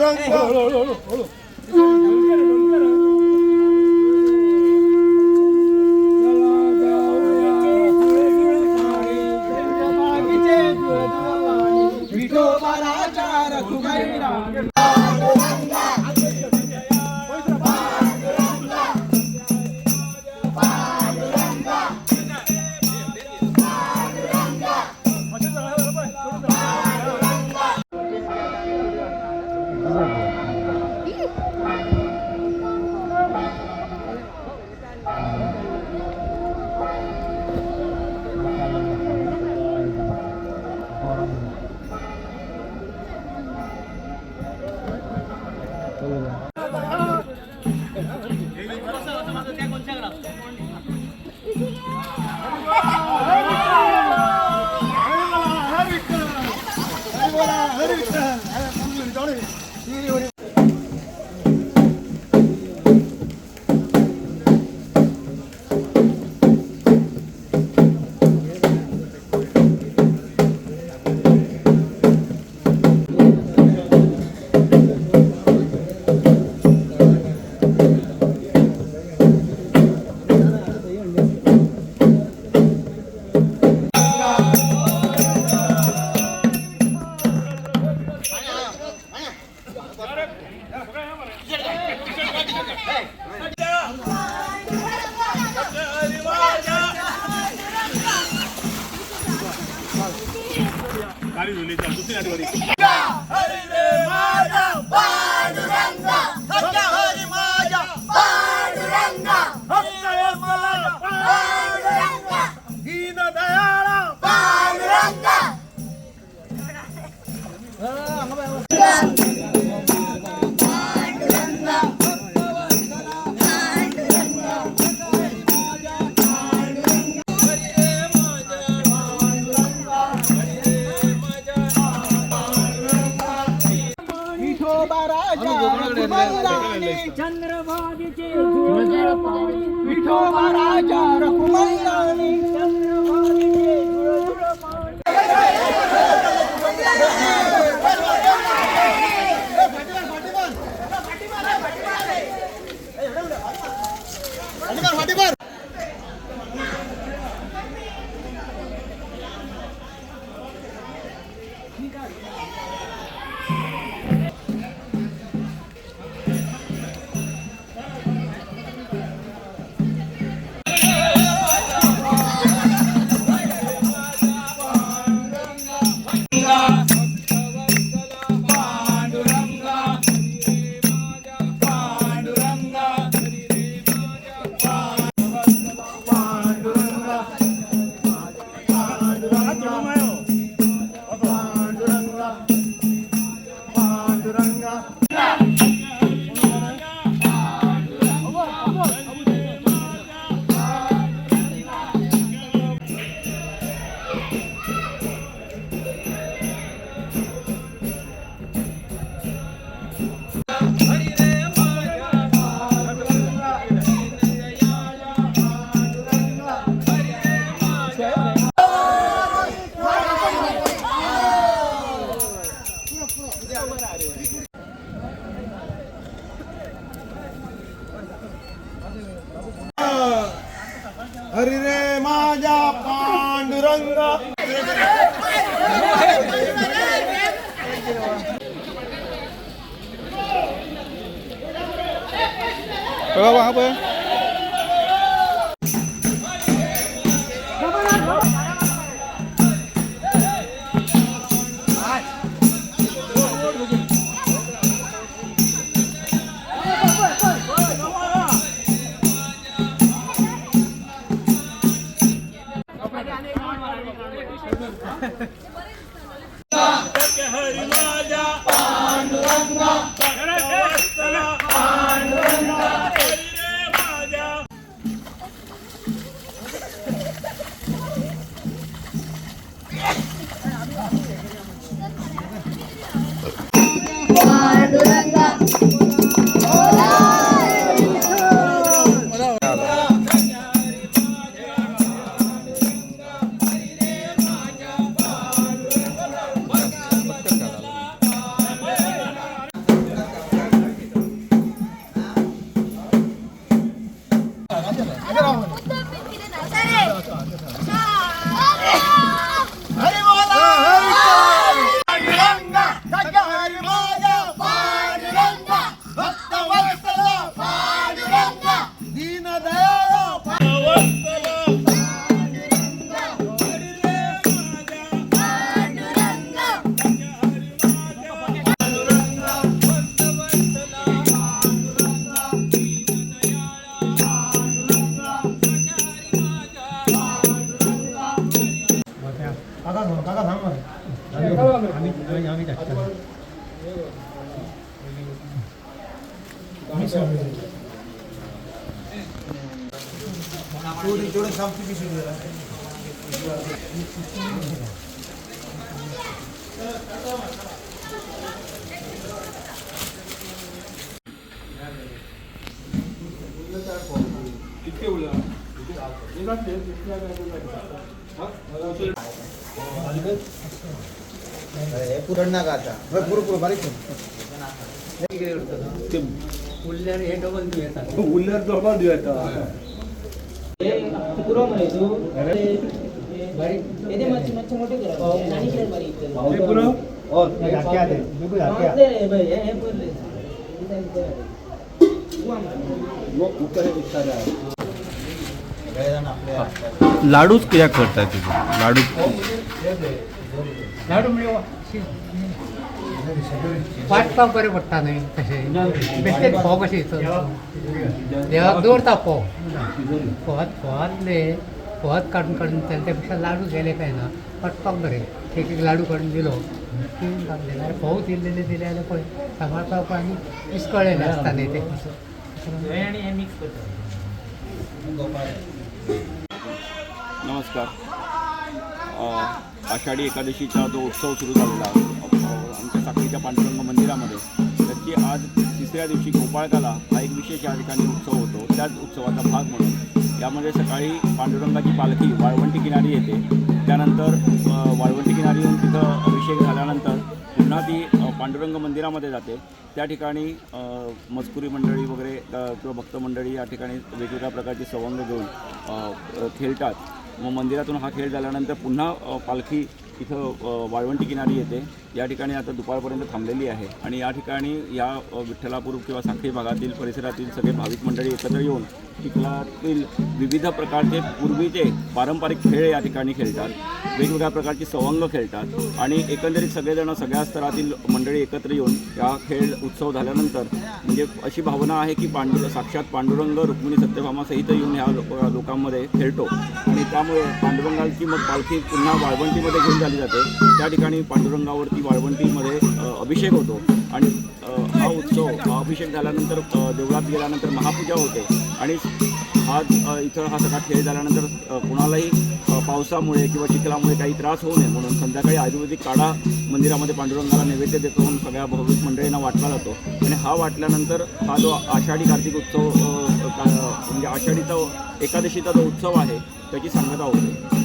पांडुरंग चंद्रभागेचे विठोबा राजा रखुमाई राणी चंद्रभागेचे जुळ पाणी. हरी रे माझ्या पांडुरंग. आमी आमी धाडटा. पुरण नाका आता, पुरो पुरो बारीक. उरल्यार हे डबल दिवं येता. उरल्यार डबल दिवं येता. पुरो मरे तू. बारीक. येदे मातशे मातशे मोठे करा आनी कितें बारीक. पुरो. रे हे हे पुरले. लाडूच कित्याक करता तुजे लाडू? लाडू म्हणजे वाटपाक बरें पडटा न्हय, तशें बेश्टे फोव कशें देवाक दवरता फोव. फोवात फोवातले फोवात काडून काडून त्या पेक्षा लाडू गेले काय ना वाटपाक बरें. एक एक लाडू काडून दिलो की घातले जाल्यार फोव दिल्लेले दिले जाल्यार पळय सांबाळपाक आनी विस्कळ्ळेलें आसता न्हय तें. नमस्कार. आषाढी एकादशीचा जो उत्सव सुरू झालेला आमच्या साखळीच्या पांडुरंग मंदिरामध्ये, त्याची आज तिसऱ्या दिवशी गोपाळकाला हा एक विशेष या ठिकाणी उत्सव होतो. त्याच उत्सवाचा भाग म्हणून यामध्ये सकाळी पांडुरंगाची पालखी वाळवंटी किनारी येते. त्यानंतर वाळवंटी किनारी येऊन तिथं अभिषेक झाल्यानंतर पुन्हा ती पांडुरंग मंदिरामध्ये जाते. त्या ठिकाणी मजकुरी मंडळी वगैरे किंवा भक्त मंडळी या ठिकाणी वेगवेगळ्या प्रकारचे सवंग घेऊन खेळतात. मग मंदिरातून हा खेळ झाल्यानंतर पुन्हा पालखी इथं वाळवंटी किनारी येते. या ठिकाणी आता दुपारपर्यंत थांबलेली आहे आणि या ठिकाणी या विठ्ठलापूर किंवा साखळी भागातील परिसरातील सगळे भाविक मंडळी एकत्र येऊन चिखलातील विविध प्रकारचे पूर्वीचे पारंपरिक खेळ या ठिकाणी खेळतात, वेगवेगळ्या प्रकारची सवंग खेळतात आणि एकंदरीत सगळेजण सगळ्या स्तरातील मंडळी एकत्र येऊन या खेळ उत्सव झाल्यानंतर म्हणजे अशी भावना आहे की साक्षात पांडुरंग रुक्मिणी सत्यभामासहित येऊन ह्या लोकांमध्ये खेळतो आणि त्यामुळे पांडुरंगाची मग पालखी पुन्हा वाळवंटीमध्ये घेऊन झाली जाते. त्या ठिकाणी पांडुरंगावरती वाळवंटीमध्ये अभिषेक होतो आणि हा उत्सव अभिषेक झाल्यानंतर देवळात गेल्यानंतर महापूजा होते आणि हा इथं हा सगळा खेळ झाल्यानंतर कुणालाही पावसामुळे किंवा चिखलामुळे काही त्रास होऊ नये म्हणून संध्याकाळी आयुर्वेदिक काढा मंदिरामध्ये पांडुरंगाला नैवेद्य देतो सगळ्या भाविक मंडळींना वाटला जातो. आणि हा वाटल्यानंतर हा जो आषाढी कार्तिक उत्सव म्हणजे आषाढीचा एकादशीचा जो उत्सव आहे त्याची सांगता होते.